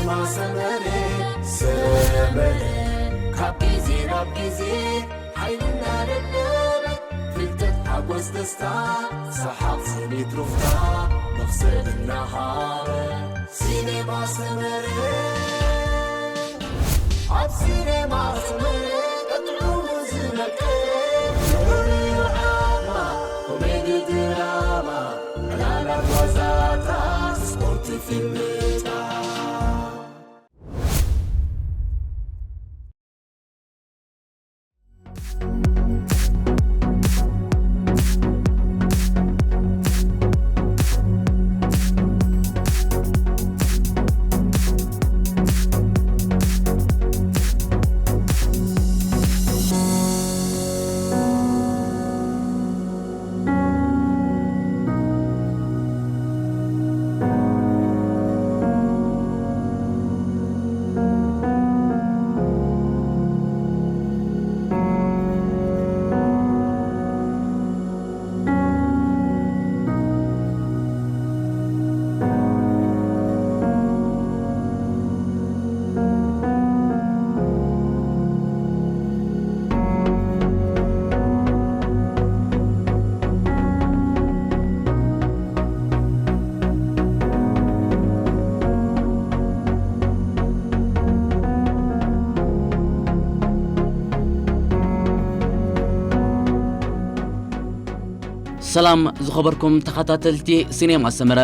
ሰመረ ሰመረ ካብ ግዜ ናብ ግዜ ሓይልና ደደበ ፍልጠት ሓጎስ ደስታ ሰሓቕ ስኒት ሩፍታ መኽሰብ እናሃበ ሲኔማ ሰመረ ኣብ ሲኔማ ሰመረ ቀጥዑ ዝነቀ ኮሜዲ ድራማ ዕላላት ዋዛታት ስፖርት ፊልምታት ሰላም ዝኸበርኩም ተኸታተልቲ ሲኔማ ሰመረ፣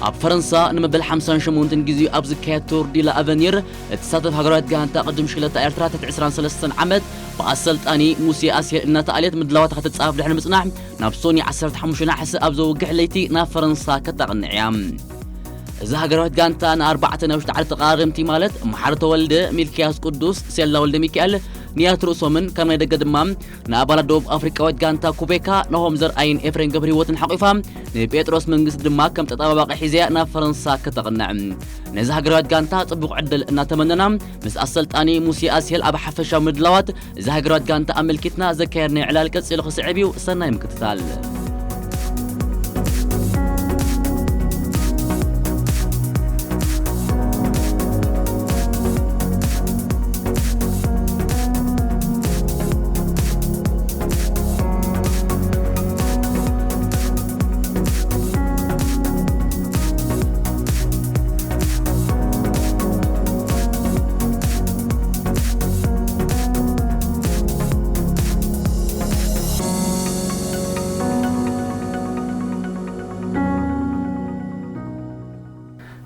ኣብ ፈረንሳ ንመበል ሓምሳን ሸሞንተን ግዜኡ ኣብ ዝካየድ ቱር ዲ ላ ኣቨኒር እትሳተፍ ሃገራዊት ጋንታ ቅድም ሽክለታ ኤርትራ ትሕቲ ዕስራን ሰለስተን ዓመት ብኣሰልጣኒ ሙሴ ኣስሄል እናተኣልየት ምድላዋታ ከተጻፍ ድሕሪ ምጽናሕ፣ ናብ ሶኒ ዓሰርተ ሓሙሽተ ነሓሰ ኣብ ዘውግሕ ለይቲ ናብ ፈረንሳ ከተቕንዕ እያ። እዛ ሃገራዊት ጋንታ ንኣርባዕተ ናይ ውሽጢ ዓዲ ተቐራረምቲ ማለት መሓሪ ተወልደ፣ ሚልክያስ ቅዱስ፣ ሴላ ወልደ ሚካኤል፣ ንያት ርእሶምን ካብ ናይ ደገ ድማ ንኣባላት ደቡብ ኣፍሪቃዊት ጋንታ ኩቤካ ናሆም ዘርኣይን ኤፍሬም ገብረህይወትን ሓቂፋ ንጴጥሮስ መንግስቲ ድማ ከም ተጠባባቂ ሒዘያ ናብ ፈረንሳ ከተቕንዕ። ነዚ ሃገራዊት ጋንታ ጽቡቕ ዕድል እናተመነና ምስ ኣሰልጣኒ ሙሴ ኣስሄል ኣብ ሓፈሻዊ ምድላዋት እዛ ሃገራዊት ጋንታ ኣመልኪትና ዘካየድናዮ ዕላል ቀጺሉ ክስዕብ እዩ። ሰናይ ምክትታል።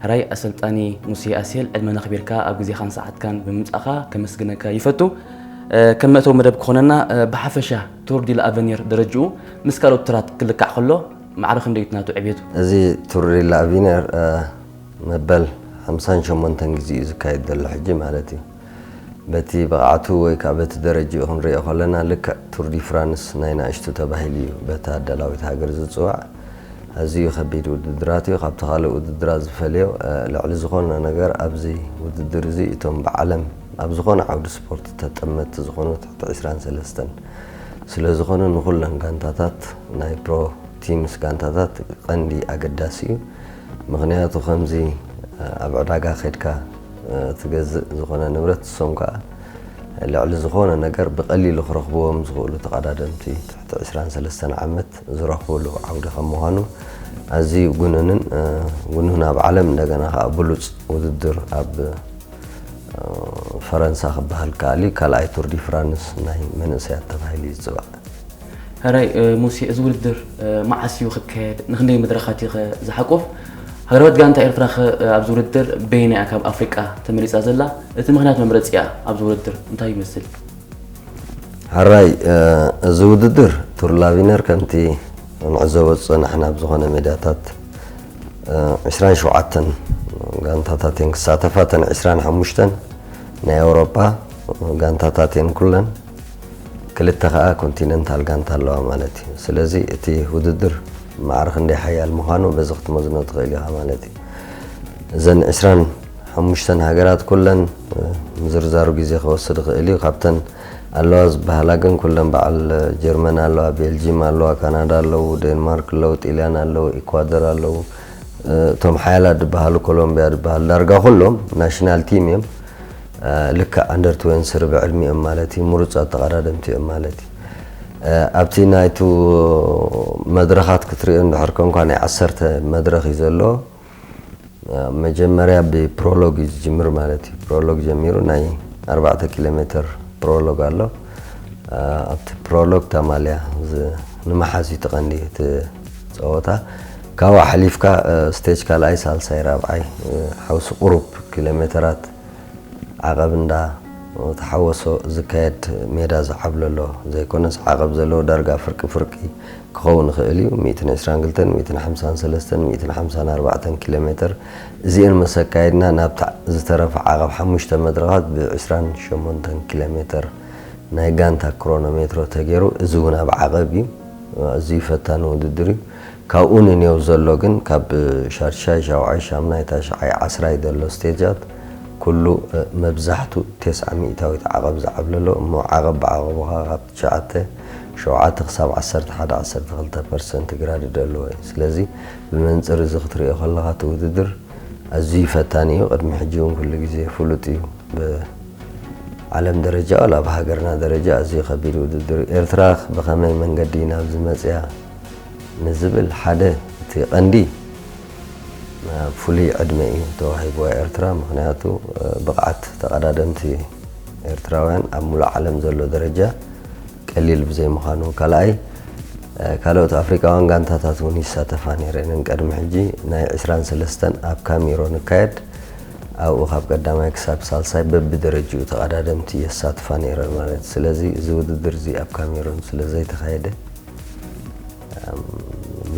ሕራይ ኣሰልጣኒ ሙሴ ኣስሄል፣ ዕድመና ኣኽቢርካ ኣብ ግዜኻን ሰዓትካን ብምምጻእካ ከመስግነካ ይፈቱ። እ፣ ከም መእተዊ መደብ ክኾነና፣ እ፣ ብሓፈሻ ቱር ዲ ላኣቨኒር ደረጅኡ ምስ ካልኦት ቱራት ክልካዕ ከሎ ማዕረ ክንደይ እዩ እቲ ናቱ ዕብየቱ? እዚ ቱር ዲ ላኣቪነር፣ እ፣ መበል ሓምሳን ሸሞንተን ግዜ እዩ ዝካየድ ዘሎ ሕጂ ማለት እዩ። በቲ ብቕዓቱ ወይ ከዓ በቲ ደረጅኡ ክንሪኦ ከለና ልክዕ ቱር ዲ ፍራንስ ናይ ንኣሽቱ ተባሂሉ እዩ በታ ኣዳላዊት ሃገር ዝፅዋዕ። ኣዝዩ ከቢድ ውድድራት እዩ። ካብቲ ካልእ ውድድራት ዝፈልዮ፣ እ፣ ልዕሊ ዝኾነ ነገር ኣብዚ ውድድር እዚ እቶም ብዓለም ኣብ ዝኾነ ዓውዲ ስፖርት ተጠመትቲ ዝኾኑ ትሕቲ ዕስራን ሰለስተን ስለ ዝኾኑ ንኹለን ጋንታታት ናይ ፕሮ ቲምስ ጋንታታት ቀንዲ ኣገዳሲ እዩ። ምኽንያቱ ከምዚ፣ እ፣ ኣብ ዕዳጋ ከድካ፣ እ፣ ትገዝእ ዝኾነ ንብረት ንሶም ከዓ ልዕሊ ዝኾነ ነገር ብቐሊሉ ክረኽብዎም ዝኽእሉ ተቐዳደምቲ ትሕቲ ዕስራን ሰለስተን ዓመት ዝረኽብሉ ዓውዲ ከም ምዃኑ ኣዝዩ ግኑንን፣ እ፣ ግኑን ኣብ ዓለም እንደገና ከዓ ብሉፅ ውድድር ኣብ፣ እ፣ ፈረንሳ ክበሃል ከኣል እዩ። ካልኣይ ቱር ዲ ፍራንስ ናይ መንእሰያት ተባሂሉ እዩ ዝፅዋዕ። ሕራይ፣ እ፣ ሙሴ፣ እዚ ውድድር፣ እ፣ መዓስ እዩ ክካየድ? ንክንደይ መድረኻት እዩ ከ ዝሓቁፍ? ሃገራዊት ጋንታ ኤርትራ ከ፣ እ፣ ኣብዚ ውድድር በየናይ እያ ካብ ኣፍሪቃ ተመሪጻ ዘላ? እቲ ምኽንያት መምረጺኣ ኣብዚ ውድድር እንታይ ይመስል? ሕራይ፣ እ፣ እዚ ውድድር ቱር ላቪነር ከምቲ ንዕዘቦ ዝጸናሕና ኣብ ዝኾነ ሜዳታት፣ እ፣ ዕስራን ሸውዓተን ጋንታታት እየን ክሳተፋ። እተን ዕስራን ሓሙሽተን ናይ ኣውሮጳ ጋንታታት እየን ኩለን። ክልተ ከኣ ኮንቲነንታል ጋንታ ኣለዋ ማለት እዩ። ስለዚ እቲ ውድድር ማዕረ ክንደይ ሓያል ምዃኑ በዚ ክትመዝኖ ትኽእል ኢኻ ማለት እዩ። እዘን ዕስራን ሓሙሽተን ሃገራት ኩለን፣ እ፣ ምዝርዛሩ ግዜ ክወስድ ይኽእል እዩ። ካብተን ኣለዋ ዝበሃላ ግን ኩለን በዓል ጀርመን ኣለዋ፣ ቤልጂም ኣለዋ፣ ካናዳ ኣለዉ፣ ዴንማርክ ኣለዉ፣ ጢልያን ኣለዉ፣ ኢኳደር ኣለዉ፣ እቶም ሓያላት ዝበሃሉ፣ ኮሎምቢያ ዝበሃል፣ ዳርጋ ኩሎም ናሽናል ቲም እዮም። ልክዕ ኣንደር ትዌንቲ ስሪ ብዕድሚኦም ማለት እዩ፣ ምሩፃት ተቐዳደምቲ እዮም ማለት እዩ። ኣብቲ ናይቱ መድረኻት ክትሪኦ እንድሕር ኮንኳ፣ ናይ ዓሰርተ መድረኽ እዩ ዘሎ። መጀመርያ ብፕሮሎግ እዩ ዝጅምር ማለት እዩ። ፕሮሎግ ጀሚሩ ናይ ኣርባዕተ ኪሎ ሜትር ፕሮሎግ ኣሎ። ኣብቲ ፕሮሎግ ተማልያ ዝ- ንምሓዝ እዩ ትቐንዲ እቲ ፀወታ። ካብኡ ሓሊፍካ ስቴጅ ካልኣይ፣ ሳልሳይ፣ ራብዓይ ሓውሲ ቁሩብ ኪሎ ሜትራት ዓቐብ እንዳ ተሓወሶ ዝካየድ ሜዳ ዝዓብለሎ ዘይኮነስ፣ ዓቐብ ዘለዎ ዳርጋ ፍርቂ ፍርቂ ክኸውን ይኽእል እዩ። ሚእትን ዕስራን ክልተን፣ ሚእትን ሓምሳን ሰለስተን፣ ሚእትን ሓምሳን ኣርባዕተን ኪሎ ሜትር እዚኤን መሰካየድና ናብቲ ዝተረፈ ዓቐብ ሓሙሽተ መድረኻት ብ ዕስራን ሸሞንተን ኪሎ ሜትር ናይ ጋንታ ክሮኖሜትሮ ተገይሩ፣ እዚ እውን ኣብ ዓቐብ እዩ። ኣዝዩ ፈታኒ ውድድር እዩ። ካብኡ ንኔው ዘሎ ግን ካብ ሻድሻይ፣ ሻውዓይ፣ ሻምናይ፣ ታሽዓይ፣ ዓስራይ ዘሎ ስቴጃት ኩሉ መብዛሕቱ ተስዓ ሚእታዊት ዓቐብ ዝዓብለሎ እሞ ዓቐብ ብዓቐቡ ካብ ትሽዓተ፣ ሸውዓተ ክሳብ ዓሰርተ ሓደ፣ ዓሰርተ ክልተ ፐርሰንት ግራድ ደለዎ እዩ። ስለዚ ብመንፅር እዚ ክትሪኦ ከለኻ እቲ ውድድር ኣዝዩ ፈታኒ እዩ። ቅድሚ ሕጂ እውን ኩሉ ግዜ ፍሉጥ እዩ። ብዓለም ደረጃ ዋላ ኣብ ሃገርና ደረጃ ኣዝዩ ከቢድ ውድድር እዩ። ኤርትራ ብኸመይ መንገዲ ናብዚ መፅያ ንዝብል ሓደ እቲ ቀንዲ ፍሉይ ዕድመ እዩ ተዋሂብዋ ኤርትራ። ምኽንያቱ ብቕዓት ተቐዳደምቲ ኤርትራውያን ኣብ ሙሉእ ዓለም ዘሎ ደረጃ ቀሊል ብዘይምዃኑ፣ ካልኣይ ካልኦት ኣፍሪቃውያን ጋንታታት እውን ይሳተፋ ነይረን። ቅድሚ ሕጂ ናይ ዕስራን ሰለስተን ኣብ ካሜሮን ይካየድ። ኣብኡ ካብ ቀዳማይ ክሳብ ሳልሳይ በብደረጅኡ ተቐዳደምቲ የሳትፋ ነይረን ማለት እዩ። ስለዚ እዚ ውድድር እዚ ኣብ ካሜሮን ስለ ዘይተኻየደ፣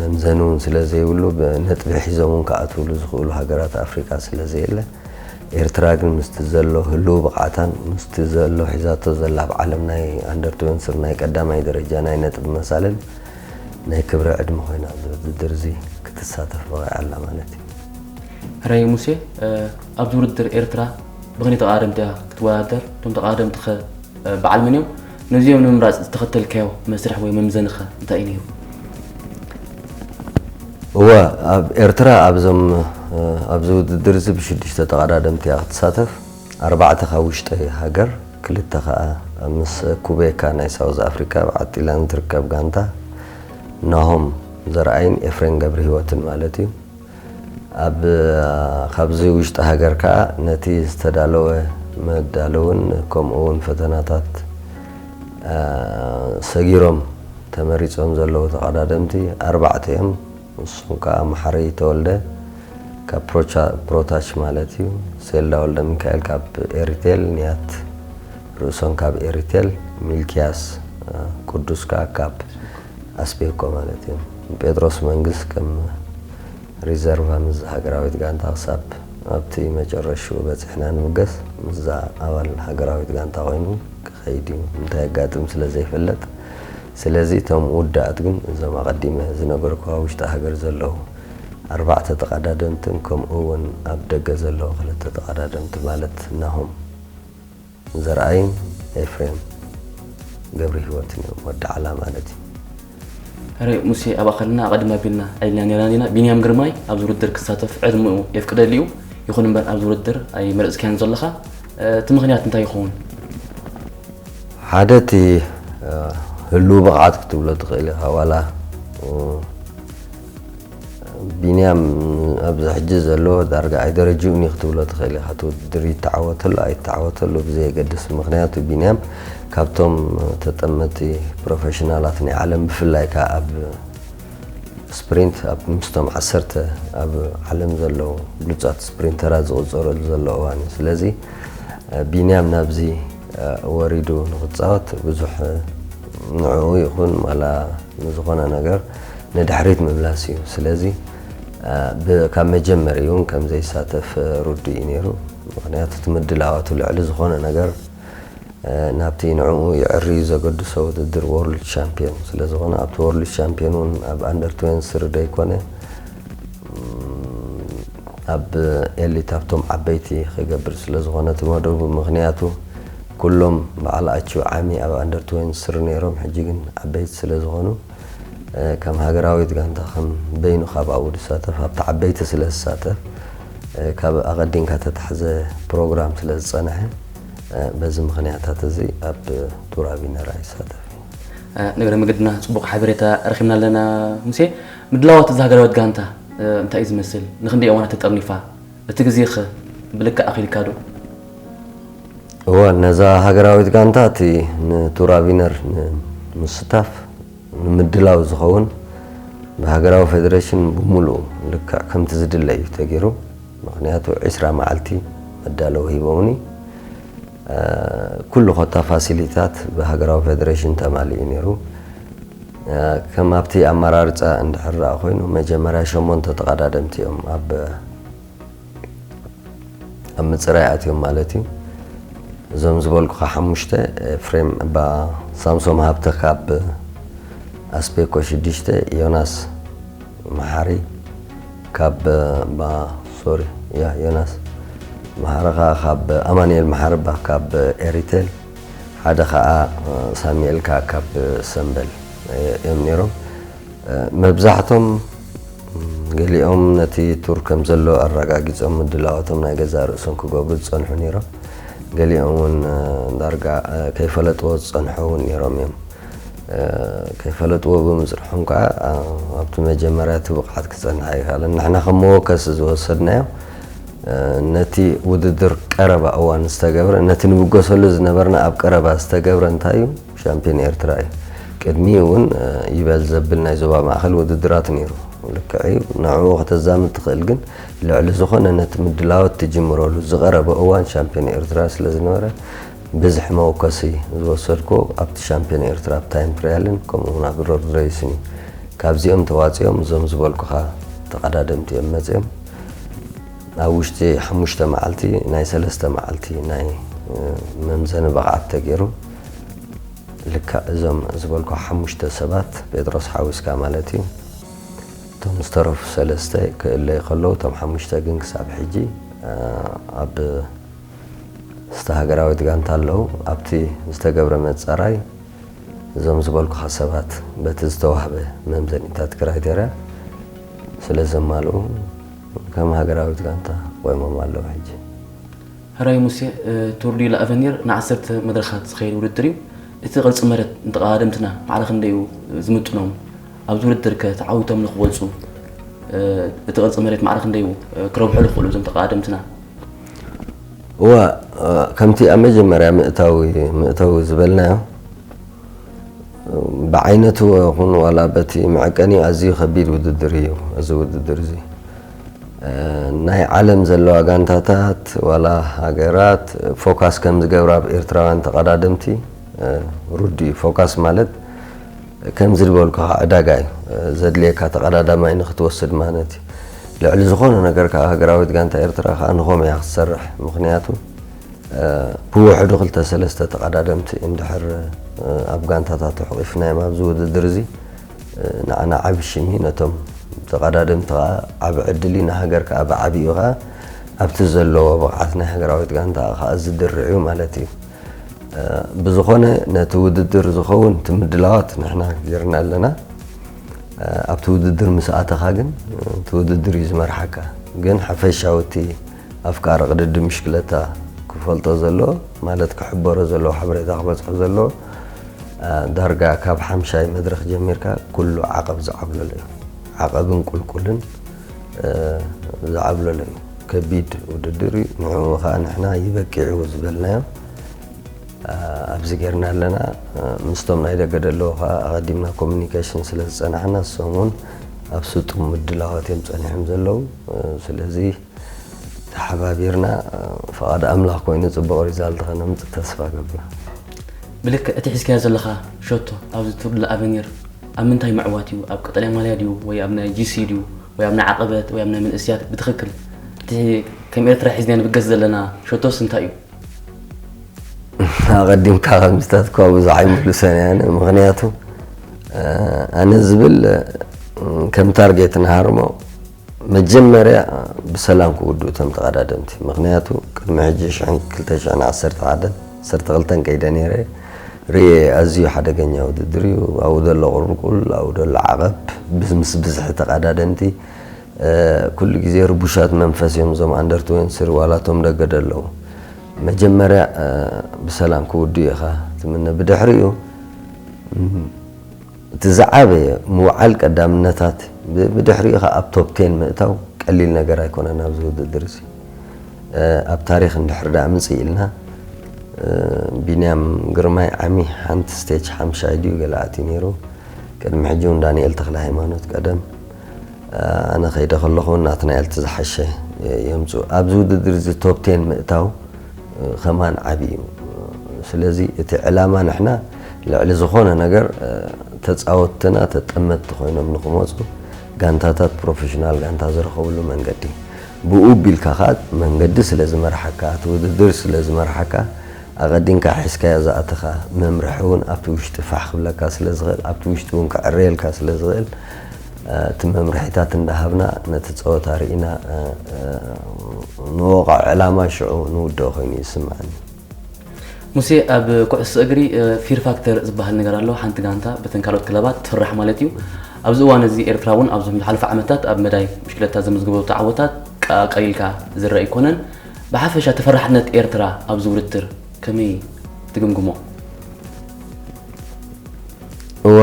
መምዘኒ እውን ስለ ዘይብሉ፣ ብነጥቢ ሒዞም እውን ክኣትውሉ ዝኽእሉ ሃገራት ኣፍሪቃ ስለ ዘየለ፣ ኤርትራ ግን ምስቲ ዘሎ ህልው ብቕዓታን ምስቲ ዘሎ ሒዛቶ ዘላ ኣብ ዓለም ናይ ኣንደር ትዌንቲ ናይ ቀዳማይ ደረጃ ናይ ነጥቢ መሳልል ናይ ክብሪ ዕድመ ኮይና ኣብዚ ውድድር እዚ ክትሳተፍ በቒዓ ኣላ ማለት እዩ። ሕራይ ሙሴ፣ ኣብዚ ውድድር ኤርትራ ብኽንደይ ተቐዳደምቲ እያ ክትወዳደር? እቶም ተቐዳደምቲ ኸ በዓል መን እዮም? ነዚኦም ንምምራፅ ዝተኸተልካዮ መስርሕ ወይ መምዘኒ ኸ እንታይ እዩ ነይሩ? እወ፣ ኣብ ኤርትራ ኣብዞም ኣብዚ ውድድር እዚ ብሽዱሽተ ተቐዳደምቲ እያ ክትሳተፍ። ኣርባዕተ ካብ ውሽጢ ሃገር፣ ክልተ ከዓ ምስ ኩቤካ ናይ ሳውዝ ኣፍሪካ ኣብ ዓጢላ ንትርከብ ጋንታ ናሆም ዘርኣይን ኤፍሬም ገብረሂወትን ማለት እዩ። ኣብ ካብዚ ውሽጢ ሃገር ከዓ ነቲ ዝተዳለወ መዳለውን ከምኡ እውን ፈተናታት ሰጊሮም ተመሪፆም ዘለዉ ተቐዳደምቲ ኣርባዕተ እዮም። ንሶም ከዓ መሓሪ ተወልደ ካብ ፕሮታች ማለት እዩ፣ ሴልዳ ወልደ ሚካኤል ካብ ኤሪቴል፣ ንያት ርእሶም ካብ ኤሪቴል፣ ሚልኪያስ ቅዱስ ከዓ ካብ ኣስቤኮ ማለት እዩ። ጴጥሮስ መንግስ ከም ሪዘርቫ ምስዛ ሃገራዊት ጋንታ ክሳብ ኣብቲ መጨረሽኡ በፂሕና ንምገስ ምስዛ ኣባል ሃገራዊት ጋንታ ኮይኑ ክኸይድ እዩ። እንታይ ኣጋጥም ስለ ዘይፍለጥ፣ ስለዚ እቶም ውዳእት ግን እዞም ኣቐዲመ ዝነገርኩኻ ውሽጢ ሃገር ዘለዉ ኣርባዕተ ተቐዳደምትን ከምኡ እውን ኣብ ደገ ዘለዉ ክልተ ተቐዳደምቲ ማለት ናሆም ዘርኣይን ኤፍሬም ገብረሂወትን እዮም ወዲ ዓላ ማለት እዩ። ሕራይ ሙሴ፣ ኣብ ኣኸልና ኣቐድም ኣቢልና ዕሊልና ነይርና ዲና? ቢንያም ግርማይ ኣብዚ ውድድር ክሳተፍ ዕድመኡ የፍቅደሉ እዩ። ይኹን እምበር ኣብዚ ውድድር ኣይመረፅካዮን ዘለኻ። እቲ ምኽንያት እንታይ ይኸውን? ሓደ እቲ ህሉው ብቕዓት ክትብሎ ትኽእል ኢኻ። ዋላ ቢንያም ኣብዚ ሕጂ ዘሎ ዳርጋ ኣይደረጅኡን እዩ ክትብሎ ትኽእል ኢኻ። እቲ ውድድር ይተዓወተሉ ኣይተዓወተሉ ብዘየገድስ፣ ምኽንያቱ ቢንያም ካብቶም ተጠመቲ ፕሮፌሽናላት ናይ ዓለም፣ ብፍላይ ከኣ ኣብ ስፕሪንት ኣብ ምስቶም ዓሰርተ ኣብ ዓለም ዘለዉ ብሉጻት ስፕሪንተራት ዝቑጸረሉ ዘሎ እዋን እዩ። ስለዚ ቢንያም ናብዚ ወሪዱ ንኽጻወት ብዙሕ ንዕኡ ይኹን ዋላ ንዝኾነ ነገር ንድሕሪት ምምላስ እዩ። ስለዚ ካብ መጀመርያ እውን ከም ዘይሳተፍ ርዱእ እዩ ነይሩ። ምኽንያቱ እቲ ምድላዋቱ ልዕሊ ዝኾነ ነገር ናብቲ ንዕኡ የዕርዩ ዘገድሶ ውድድር ወርልድ ሻምፒዮን ስለ ዝኾነ፣ ኣብቲ ወርልድ ሻምፒዮን እውን ኣብ ኣንደር ትዌንቲ ስሪ ደይኮነ ኣብ ኤሊት ኣብቶም ዓበይቲ ክገብር ስለ ዝኾነ እቲ መደቡ፣ ምኽንያቱ ኩሎም በዓል ኣቹ ዓሚ ኣብ ኣንደር ትዌንቲ ስሪ ነይሮም፣ ሕጂ ግን ዓበይቲ ስለ ዝኾኑ ከም ሃገራዊት ጋንታ ከም በይኑ ካብ ኣብኡ ዝሳተፍ ኣብቲ ዓበይቲ ስለ ዝሳተፍ ካብ ኣቐዲምካ ተታሕዘ ፕሮግራም ስለ ዝጸንሐ በዚ ምኽንያታት እዚ ኣብ ቱር ኣቪነር ኣይሳተፍን። ንእግረ መገድና ጽቡቕ ሓበሬታ ረኺብና ኣለና። ሙሴ፣ ምድላዋት እዛ ሃገራዊት ጋንታ እንታይ እዩ ዝመስል? ንክንደይ እዋናት ተጠርኒፋ? እቲ ግዜኸ ብልክዕ ኣኺልካ ዶ? እወ፣ ነዛ ሃገራዊት ጋንታ እቲ ንቱር ኣቪነር ንምስታፍ ንምድላው ዝኸውን ብሃገራዊ ፌደሬሽን ብምሉኡ ልክዕ ከምቲ ዝድለ እዩ ተገይሩ። ምኽንያቱ ዒስራ መዓልቲ መዳለዊ ሂቦምኒ። ኩሉ ኮታ ፋሲሊታት ብሃገራዊ ፌደሬሽን ተማሊኡ ነይሩ። ከም ኣብቲ ኣመራርፃ እንድሕር ደኣ ኮይኑ መጀመርያ ሸሞንተ ተቐዳደምቲ እዮም ኣብ ኣብ ምፅራይ ኣትዮም ማለት እዩ። እዞም ዝበልኩኻ ሓሙሽተ ኤፍሬም እባ ሳምሶም ሃብተ ካብ ኣስፔኮ ሽዱሽተ፣ ዮናስ መሓሪ ካብ ባ ሶሪ ያ ዮናስ መሓሪ ኸዓ ካብ ኣማኑኤል መሓሪ ባ ካብ ኤሪቴል ሓደ ኸዓ ሳሙኤል ከ ካብ ሰምበል እዮም ነይሮም። መብዛሕቶም ገሊኦም ነቲ ቱር ከም ዘሎ ኣረጋጊጾም ምድላዋቶም ናይ ገዛእ ርእሶም ክገብሩ ዝጸንሑ ነይሮም። ገሊኦም እውን ዳርጋ ከይፈለጥዎ ዝጸንሑ እውን ነይሮም እዮም። ከይፈለጥዎ ብምጽንሖም ከዓ ኣብቲ መጀመርያ እቲ ብቕዓት ክጸንሕ ኣይከኣለን። ንሕና ከም መወከሲ ዝወሰድናዮ ነቲ ውድድር ቀረባ እዋን ዝተገብረ ነቲ ንብገሰሉ ዝነበርና ኣብ ቀረባ ዝተገብረ እንታይ እዩ? ሻምፒዮን ኤርትራ እዩ። ቅድሚኡ እውን ይበል ዘብል ናይ ዞባ ማእኸል ውድድራት ነይሩ። ልክዕ እዩ። ንዕኡ ከተዛምድ ትኽእል ግን ልዕሊ ዝኾነ ነቲ ምድላዋት ትጅምረሉ ዝቐረበ እዋን ሻምፒዮን ኤርትራ ስለ ዝነበረ ብዝሒ መወከሲ ዝወሰድኩ ኣብቲ ሻምፒዮን ኤርትራ ኣብ ታይም ትራያልን ከምኡ እውን ኣብ ሮድ ሬስን እዩ። ካብዚኦም ተዋፂኦም እዞም ዝበልኩኻ ተቐዳደምቲ እዮም መፂኦም። ኣብ ውሽጢ ሓሙሽተ መዓልቲ ናይ ሰለስተ መዓልቲ ናይ መምዘኒ ብቕዓት ተገይሩ። ልክዕ እዞም ዝበልኩ ሓሙሽተ ሰባት ጴጥሮስ ሓዊስካ ማለት እዩ። እቶም ዝተረፉ ሰለስተ ክእለዩ ከለዉ እቶም ሓሙሽተ ግን ክሳብ ሕጂ ኣብ ስተ ሃገራዊት ጋንታ ኣለዉ። ኣብቲ ዝተገብረ መጻራይ እዞም ዝበልኩኻ ሰባት በቲ ዝተዋህበ መምዘኒታት ክራይቴርያ ስለ ዘማልኡ ከም ሃገራዊት ጋንታ ቆይሞም ኣለዉ። ሕጂ ሕራይ ሙሴ፣ ቱር ዲ ላኣቨኒር ንዓሰርተ መድረኻት ዝኸይድ ውድድር እዩ። እቲ ቅርፂ መሬት ንተቐዳደምትና ማዕረ ክንደይ እዩ ዝምጥኖም? ኣብዚ ውድድር ከ ተዓዊቶም ንክወፁ እቲ ቅርፂ መሬት ማዕረ ክንደይ እዩ ክረብሑ ዝኽእሉ እዞም ተቐዳደምትና? እዋ ከምቲ ኣብ መጀመርያ ምእታዊ ምእተዊ ዝበልናዮ ብዓይነቱ ይኹን ዋላ በቲ መዐቀኒ ኣዝዩ ከቢድ ውድድር እዩ። እዚ ውድድር እዚ ናይ ዓለም ዘለዋ ጋንታታት ዋላ ሃገራት ፎካስ ከም ዝገብራ ኣብ ኤርትራውያን ተቐዳደምቲ ሩድ እዩ። ፎካስ ማለት ከምዚ ዝበልኩኻ ዕዳጋ እዩ ዘድልየካ ተቐዳዳማይ ንክትወስድ ማለት እዩ። ልዕሊ ዝኾነ ነገር ከዓ ሃገራዊት ጋንታ ኤርትራ ከዓ ንኾም እያ ክትሰርሕ። ምኽንያቱ ብውሕዱ ክልተ ሰለስተ ተቐዳደምቲ እንድሕር ኣብ ጋንታታት ተሕቒፍናዮም ኣብዚ ውድድር እዚ ንዓና ዓቢ ሽም እዩ፣ ነቶም ተቐዳደምቲ ከዓ ዓቢ ዕድል እዩ፣ ንሃገር ከዓ ብዓቢኡ ከዓ ኣብቲ ዘለዎ ብቕዓት ናይ ሃገራዊት ጋንታ ከዓ ዝድርዕ እዩ ማለት እዩ። ብዝኾነ ነቲ ውድድር ዝኸውን እቲ ምድላዋት ንሕና ጌርና ኣለና። ኣብቲ ውድድር ምስ ኣተኻ ግን እቲ ውድድር እዩ ዝመርሓካ። ግን ሓፈሻዊ እቲ ኣፍቃሪ ቅድድም ብሽክለታ ክፈልጦ ዘለዎ ማለት ክሕበሮ ዘለዎ ሓበሬታ ክበፅሖ ዘለዎ ዳርጋ ካብ ሓምሻይ መድረኽ ጀሚርካ ኩሉ ዓቐብ ዝዓብለሎ እዩ። ዓቐብን ቁልቁልን ዝዓብለሎ እዩ። ከቢድ ውድድር እዩ። ንዕኡ ከዓ ንሕና ይበቅዕ እዩ ዝበልናዮ። ኣብዚ ጌርና ኣለና። ምስቶም ናይ ደገ ደለዉ ከዓ ኣቐዲምና ኮሚኒኬሽን ስለ ዝፀናሕና እሶም እውን ኣብ ስጡም ምድላዋት እዮም ፀኒሖም ዘለዉ። ስለዚ ተሓባቢርና ፍቓድ ኣምላኽ ኮይኑ ፅቡቕ ሪዛልት ከነምፅእ ተስፋ ገብር። ብልክዕ እቲ ሒዝካዮ ዘለኻ ሸቶ ኣብዚ ቱር ዲ ላኣቨኒር ኣብ ምንታይ ምዕዋት እዩ? ኣብ ቀጠልያ ማልያ ድዩ ወይ ኣብ ናይ ጂሲ ድዩ ወይ ኣብ ናይ ዓቐበት ወይ ኣብ ናይ መንእስያት? ብትኽክል እቲ ከም ኤርትራ ሒዝና ንብገስ ዘለና ሸቶስ እንታይ እዩ? ኣቐዲምካ ከምዚታት እኳ ብዙሕ ኣይምልሰን እየ ኣነ። ምኽንያቱ ኣነ ዝብል ከም ታርጌት ንሃርሞ መጀመርያ ብሰላም ክውድኡ እቶም ተቐዳደምቲ። ምኽንያቱ ቅድሚ ሕጂ ሽሕን ክልተ ሽሕን ዓሰርተ ሓደን ዓሰርተ ክልተን ከይደ ነይረ። ርኤ ኣዝዩ ሓደገኛ ውድድር እዩ። ኣብኡ ዘሎ ቁልቁል፣ ኣብኡ ዘሎ ዓቐብ፣ ምስ ብዝሒ ተቐዳደምቲ፣ ኩሉ ግዜ ርቡሻት መንፈስ እዮም እዞም ኣንደር ትዌንቲ ስሪ ዋላቶም ደገ ደለዉ። መጀመርያ ብሰላም ክውድኡ ኢኻ ትምነ። ብድሕሪኡ እቲ ዝዓበየ ምውዓል ቀዳምነታት፣ ብድሕሪኡ ኸዓ ኣብ ቶፕ ቴን ምእታው ቀሊል ነገር ኣይኮነን ኣብዚ ውድድር እዚ። ኣብ ታሪኽ እንድሕር ደኣ ምጽእ ኢልና፣ ቢንያም ግርማይ ዓሚ ሓንቲ ስቴጅ ሓምሻይ ድዩ ገለ ኣትዩ ነይሩ። ቅድሚ ሕጂ እውን ዳንኤል ተኽለ ሃይማኖት ቀደም፣ ኣነ ከይደ ከለኹ እውን ናትናኤል እቲ ዝሓሸ የምጽኡ። ኣብዚ ውድድር እዚ ቶፕ ቴን ምእታው ከማን ዓቢ እዩ። ስለዚ እቲ ዕላማ ንሕና ልዕሊ ዝኾነ ነገር ተጻወትትና ተጠመትቲ ኮይኖም ንኽመጹ ጋንታታት ፕሮፌሽናል ጋንታ ዝረኸብሉ መንገዲ፣ ብኡ ቢልካ ኸኣ መንገዲ ስለ ዝመርሓካ፣ እቲ ውድድር ስለ ዝመርሓካ፣ ኣቐዲምካ ሒዝካዮ ዝኣተኻ መምርሒ እውን ኣብቲ ውሽጢ ፋሕ ክብለካ ስለ ዝኽእል፣ ኣብቲ ውሽጢ እውን ክዕረየልካ ስለ ዝኽእል፣ እቲ መምርሒታት እንዳሃብና ነቲ ጸወታ ርኢና ንወቕዖ ዕላማ ሽዑ ንውድኦ ኮይኑ ይስምዓኒ። ሙሴ፣ ኣብ ኩዕሶ እግሪ ፊር ፋክተር ዝበሃል ነገር ኣሎ። ሓንቲ ጋንታ በተን ካልኦት ክለባት ትፍራሕ ማለት እዩ። ኣብዚ እዋን እዚ ኤርትራ እውን ኣብዞም ዝሓለፉ ዓመታት ኣብ መዳይ ብሽክለታ ዘመዝግቦ ተዓወታት ቀሊልካ ዝረአ ኣይኮነን። ብሓፈሻ ተፈራሕነት ኤርትራ ኣብዚ ውድድር ከመይ ትግምግሞ? እዋ፣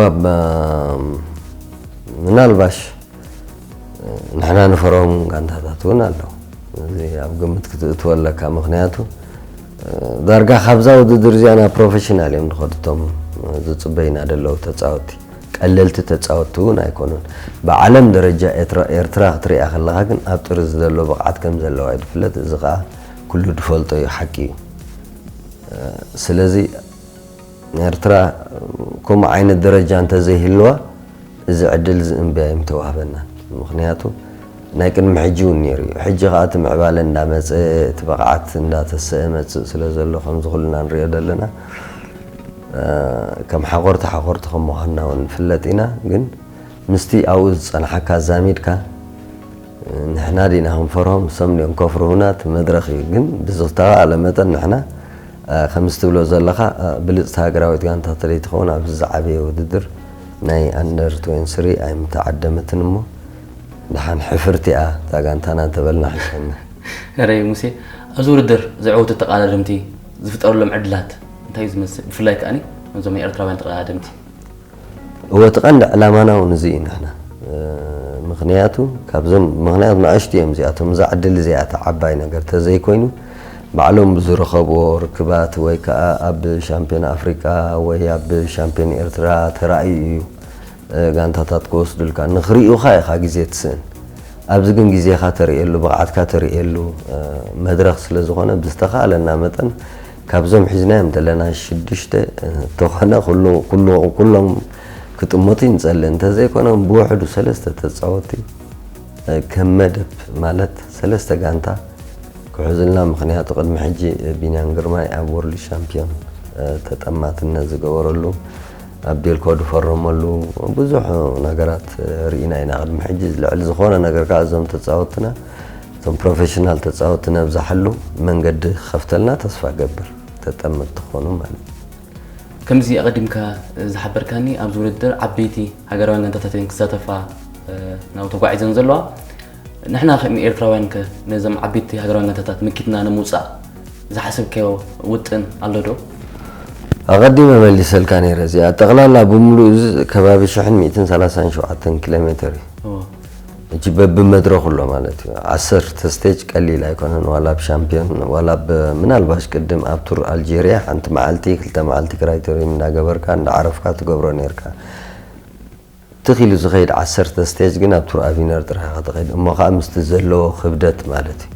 ምናልባሽ ንሕና ንፈርሆም ጋንታታት እውን ኣለዉ። እዚ ኣብ ግምት ክትእትዎ ኣለካ። ምኽንያቱ ዳርጋ ካብዛ ውድድር እዚኣ ናብ ፕሮፌሽናል እዮም ዝኸዱ እቶም ዝፅበዩና ዘለዉ ተፃወቲ። ቀለልቲ ተፃወቲ እውን ኣይኮኑን። ብዓለም ደረጃ ኤርትራ ክትሪኣ ከለኻ ግን ኣብ ጥርዚ ዘሎ ብቕዓት ከም ዘለዋ እዩ ዝፍለጥ። እዚ ከዓ ኩሉ ዝፈልጦ እዩ፣ ሓቂ እዩ። ስለዚ ኤርትራ ከምኡ ዓይነት ደረጃ እንተዘይህልዋ እዚ ዕድል እዚ እምብያ ኣይምተዋህበናን። ምኽንያቱ ናይ ቅድሚ ሕጂ እውን ነይሩ እዩ። ሕጂ ከዓ እቲ ምዕባለ እንዳመፀ፣ እቲ ብቕዓት እንዳተሰአ መፅእ ስለ ዘሎ ከምዚ ኩልና ንሪኦ ዘለና ከም ሓኾርቲ ሓኾርቲ ከም ምዃንና እውን ንፍለጥ ኢና። ግን ምስቲ ኣብኡ ዝፀንሓካ ኣዛሚድካ ንሕና ዲና ክንፈርሆም እሶም ዲዮም ከፍርሁና እቲ መድረኽ እዩ። ግን ብዝተባለ መጠን ንሕና ከምዚ ትብሎ ዘለኻ ብልፅቲ ሃገራዊት ጋንታ ተለይትኸውን ኣብዚ ዝዓበየ ውድድር ናይ ኣንደር ትዌንቲ ስሪ ኣይምተዓደመትን እሞ ደሓን ሕፍርቲ እያ እታ ጋንታና እንተበልና ሕሸና። ሕራይ ሙሴ፣ ኣብዚ ውድድር ዝዕወቱ ተቐዳደምቲ ዝፍጠረሎም ዕድላት እንታይ እዩ ዝመስል? ብፍላይ ከኣኒ ነዞም ኤርትራውያን ተቐዳደምቲ እወ እቲ ቀንዲ ዕላማና እውን እዚ እዩ። ንሕና ምኽንያቱ ካብዞም ምኽንያቱ ንኣሽቱ እዮም እዚኣቶም እዛ ዕድል እዚኣ እታ ዓባይ ነገር ተዘይኮይኑ ባዕሎም ብዝረኸብዎ ርክባት ወይ ከዓ ኣብ ሻምፒዮን ኣፍሪቃ ወይ ኣብ ሻምፒዮን ኤርትራ ተራእዩ እዩ ጋንታታት ክወስዱልካ። ንኽርእዩኻ ኢኻ ግዜ ትስእን። ኣብዚ ግን ግዜኻ ተርእየሉ፣ ብቕዓትካ ተርእየሉ መድረኽ ስለ ዝኾነ ብዝተኻእለና መጠን ካብዞም ሒዝናዮም ዘለና ሽዱሽተ እንተኾነ ኩሎም ክጥመቱ ንጸልእ። እንተዘይኮነ ብውሕዱ ሰለስተ ተጻወትቲ ከም መደብ ማለት ሰለስተ ጋንታ ክሕዙልና። ምኽንያቱ ቅድሚ ሕጂ ቢንያም ግርማይ ኣብ ወርልድ ሻምፒዮን ተጠማትነት ዝገበረሉ ኣብ ዴልኮ ዝፈረመሉ ብዙሕ ነገራት ርኢና ኢና። ቅድሚ ሕጂ ልዕሊ ዝኾነ ነገር ከዓ እዞም ተፃወትና እቶም ፕሮፌሽናል ተፃወቲ ነብዝሓሉ መንገዲ ክኸፍተልና ተስፋ ገብር ተጠመት ትኾኑ ማለት እዩ። ከምዚ ኣቐዲምካ ዝሓበርካኒ ኣብዚ ውድድር ዓበይቲ ሃገራውያን ጋንታታት እየን ክሳተፋ ናብ ተጓዒዘን ዘለዋ። ንሕና ከም ኤርትራውያን ከ ነዞም ዓበይቲ ሃገራውያን ጋንታታት ምኪትና ንምውፃእ ዝሓሰብካዮ ውጥን ኣሎ ዶ? ኣቐዲመ መሊሰልካ ነይረ። እዚኣ ጠቕላላ ብምሉእ እዚ ከባቢ ሽሕን ሚእትን ሰላሳን ሸውዓተን ኪሎ ሜትር እዩ። ሕጂ በብመድረኹ ኣሎ ማለት እዩ። ዓሰርተ ስቴጅ ቀሊል ኣይኮነን። ዋላ ኣብ ሻምፒዮን ዋላ ምናልባሽ ቅድም ኣብ ቱር ኣልጄርያ ሓንቲ መዓልቲ ክልተ መዓልቲ ክራይተሪም እንዳገበርካ እንዳዓረፍካ ትገብሮ ነርካ። ትኽ ኢሉ ዝኸይድ ዓሰርተ ስቴጅ ግን ኣብ ቱር ኣቪነር ጥራሕ ኢኻ ትኸይድ እሞ ከዓ ምስቲ ዘለዎ ክብደት ማለት እዩ።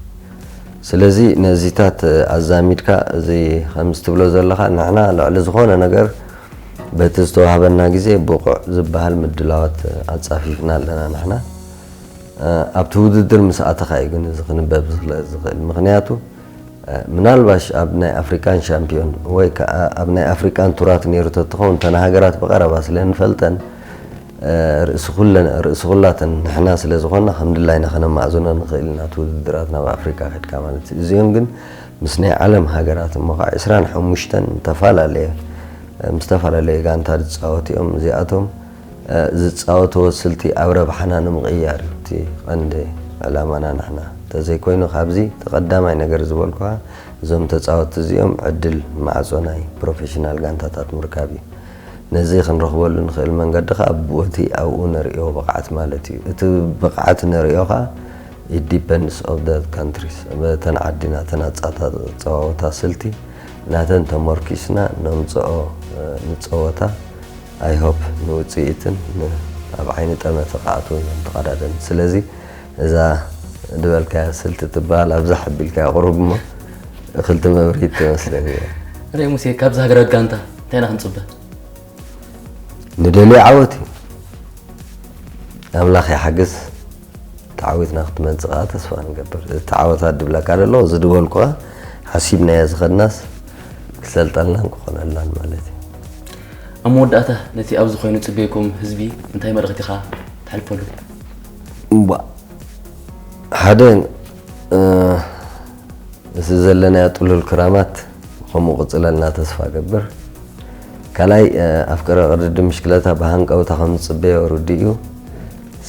ስለዚ ነዚታት ኣዛሚድካ እዚ ከምዚ ትብሎ ዘለኻ ንሕና ልዕሊ ዝኾነ ነገር በቲ ዝተዋህበና ግዜ ብቑዕ ዝበሃል ምድላዋት ኣጻፊፍና ኣለና ንሕና። ኣብቲ ውድድር ምስ ኣተኻ እዩ ግን እዚ ክንበብ ዝኽእል ምኽንያቱ ምናልባሽ ኣብ ናይ ኣፍሪቃን ሻምፒዮን ወይ ከዓ ኣብ ናይ ኣፍሪቃን ቱራት ነይሩ ተትኸውን እተን ሃገራት ብቐረባ ስለ ንፈልጠን ርእሲ ኩላተን ንሕና ስለ ዝኾንና ከም ድላይና ከነማእዝኖ ንኽእል ኢና እቲ ውድድራት ናብ ኣፍሪቃ ከድካ ማለት እዩ። እዚኦም ግን ምስ ናይ ዓለም ሃገራት እሞ ከዓ ዕስራን ሓሙሽተን ዝተፈላለየ ምስ ዝተፈላለዩ ጋንታ ዝፃወቱ እዮም። እዚኣቶም ዝፃወትዎ ስልቲ ኣብ ረብሓና ንምቕያር እዩ እቲ ቀንዲ ዕላማና። ንሕና እንተዘይኮይኑ ካብዚ እቲ ቀዳማይ ነገር ዝበልኩኻ እዞም ተፃወትቲ እዚኦም ዕድል ማዕፆ ናይ ፕሮፌሽናል ጋንታታት ምርካብ እዩ። ነዚ ክንረኽበሉ ንኽእል መንገዲ ከዓ በቲ ኣብኡ ንርእዮ ብቕዓት ማለት እዩ። እቲ ብቕዓት ንርእዮ ከዓ it depends of the countries በተን ዓዲ ናተን ኣፃወታ ስልቲ ናተን ተመርኪስና ነምፅኦ ንፀወታ I hope ንውፅኢትን ኣብ ዓይኒ ጠመተ ክኣትዉ ኢና ንተቐዳደም። ስለዚ እዛ ዝበልካያ ስልቲ ትበሃል ኣብዛ ሓቢልካያ ቁሩብ እሞ እኽልቲ መብርሂት ትመስለኒ እያ። ርእ ሙሴ፣ ካብዚ ሃገራዊት ጋንታ እንታይ ኢና ክንፅበ? ንደልዮ ዓወት እዩ። ኣምላኽ ይሓግዝ። ተዓዊትና ክትመጽእ ከኣ ተስፋ ንገብር። እቲ ዓወታት ድብለካ ደሎ፣ እዚ ድበልኩ ከኣ ሓሲብናዮ ዝኸድናስ ክሰልጠልናን ክኾነልናን ማለት እዩ። ኣብ መወዳእታ ነቲ ኣብዚ ኮይኑ ጽበየኩም ህዝቢ እንታይ መልእኽቲ ኢኻ ተሕልፈሉ? እምቧ፣ ሓደ፣ እ፣ እዚ ዘለናዮ ጥሉል ክራማት ከምኡ ቅጽለልና ተስፋ ገብር። ካልኣይ፣ እ፣ ኣፍቀረ ቅድድም ምሽክለታ ብሃንቀውታ ከም ዝጽበዮ ርዱእ እዩ።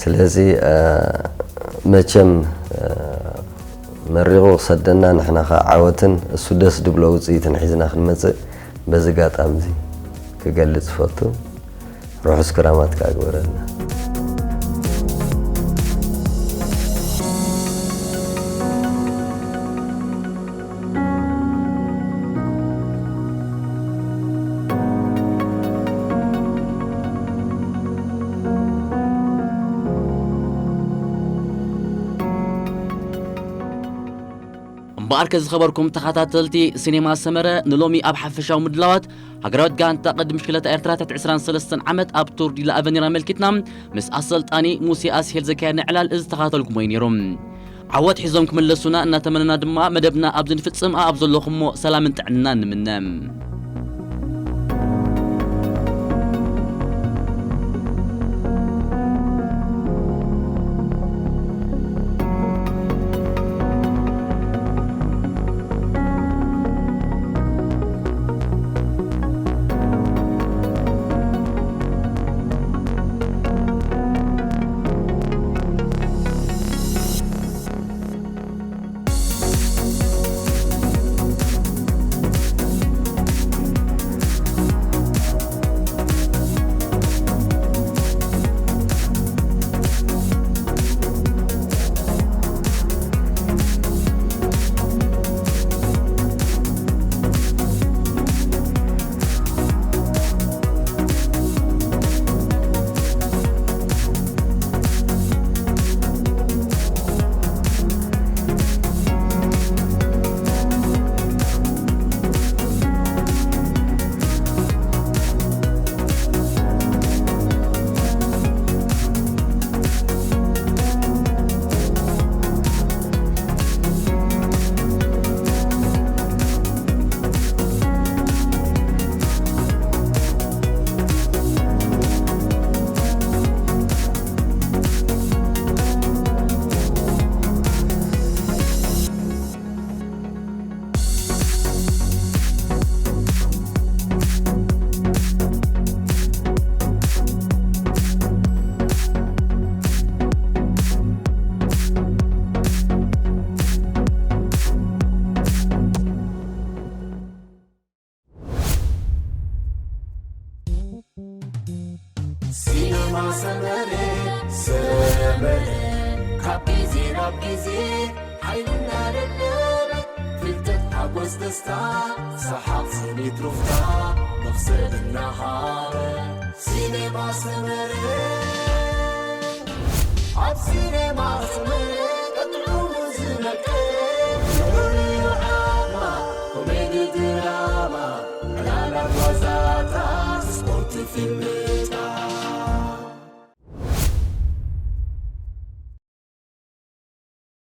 ስለዚ፣ እ፣ መቸም፣ እ፣ መሪቑ ክሰደና፣ ንሕና ኸዓ ዓወትን እሱ ደስ ድብሎ ውጽኢትን ሒዝና ክንመጽእ በዚ ኣጋጣሚ እዚ ክገልጽ እፈቱ። ርሑስ ክራማት ከኣ ግበረልና። እምበኣርከ ዝኸበርኩም ተኸታተልቲ ሲኔማ ሰመረ፣ ንሎሚ ኣብ ሓፈሻዊ ምድላዋት ሃገራዊት ጋንታ ቅድድም ብሽክለታ ኤርትራ ትሕቲ ዕስራን ሰለስተን ዓመት ኣብ ቱር ዲ ላ ኣቨኒር ኣመልኪትና ምስ ኣሰልጣኒ ሙሴ ኣስሄል ዘካየድና ዕላል እዚ ተኸታተልኩሞ እዩ ነይሩ። ዓወት ሒዞም ክምለሱና እናተመነና ድማ መደብና ኣብዚ ንፍጽም። ኣብ ዘለኹሞ ሰላምን ጥዕናን ንምነ። ሲነማ ሰመረ፣ ሰመረ፣ ካብ ግዜ ናብ ግዜ ሓይሉ እናደለበ፣ ፍልጠት፣ ሓጎስ፣ ደስታ፣ ሰሓቕ፣ ስኒት፣ ሩፍታ፣ መኽሰብ እናሃበ። ሲነማ ሰመረ፣ ኣብ ሲነማ ሰመረ ቀጥዑ ዝመቀ፣ ፍሉይ ዓማ፣ ኮሜዲ፣ ድራማ፣ ዕላላት፣ ዋዛታት፣ ስፖርት፣ ፊልም፣